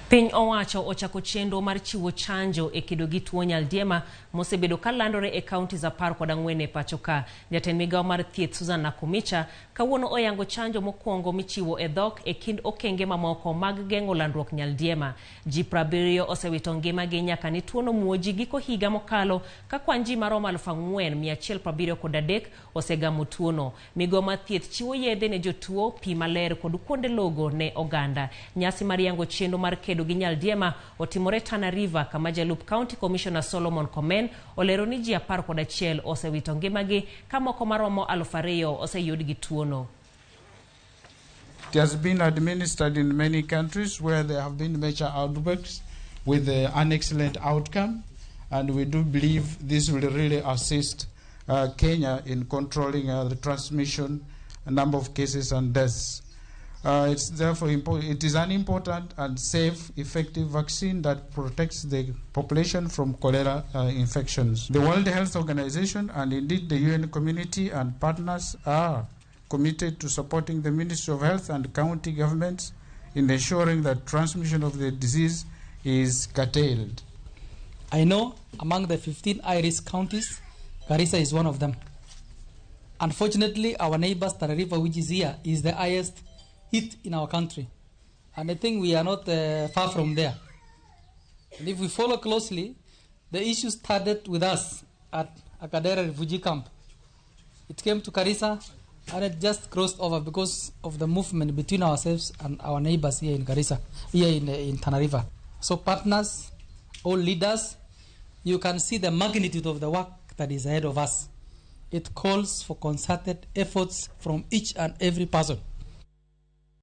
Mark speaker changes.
Speaker 1: Piny owacho ochako chenro mar chiwo chanjo e kedo gi tuo nyaldiema mosebedo ka landore e counties 14 e pacho ka. Jatend migawo mar thieth Susan Nakhumicha kawuono oyango chanjo mokwongo michiwo e dhok e kind okenge mamoko mag geng'o landruok nyaldiema. Ji 70 osewito ngimagi nyaka ni tuono muoji giko higa mokalo ka kwan ji maromo 4,173 osegamo tuono. Migawo mar thieth chiwo yedhe ne jotuo, pi maler kod kuonde logo ne oganda. Nyasi mar yango chenro mar kedo gi nyaldiema otimore Tana River kama jalup County Commissioner Solomon Komen olero ni ji 11 osewito ngimagi ka moko maromo 2,000 oseyud gi tuono.
Speaker 2: It has been administered in many countries where there have been major outbreaks with an excellent outcome, and we do believe this will really assist Kenya in controlling the transmission, number of cases and deaths. It's therefore it is an important and safe, effective vaccine that protects the population from cholera infections. The World Health Organization and indeed the UN community and partners are committed to supporting the Ministry of Health and county governments in ensuring that transmission of the disease is curtailed.
Speaker 3: I know among the 15 high-risk counties, Garissa is one of them. Unfortunately, our neighbors, Tana River, which is here, is the highest hit in our country. And I think we are not far from there. And if we follow closely, the issue started with us at Akadera refugee camp. It came to Garissa and it just crossed over because of the movement between ourselves and our neighbors here in Garissa, here in Tana River. So partners, all leaders, you can see the magnitude of the work that is ahead of us. It calls for concerted efforts from each and every person.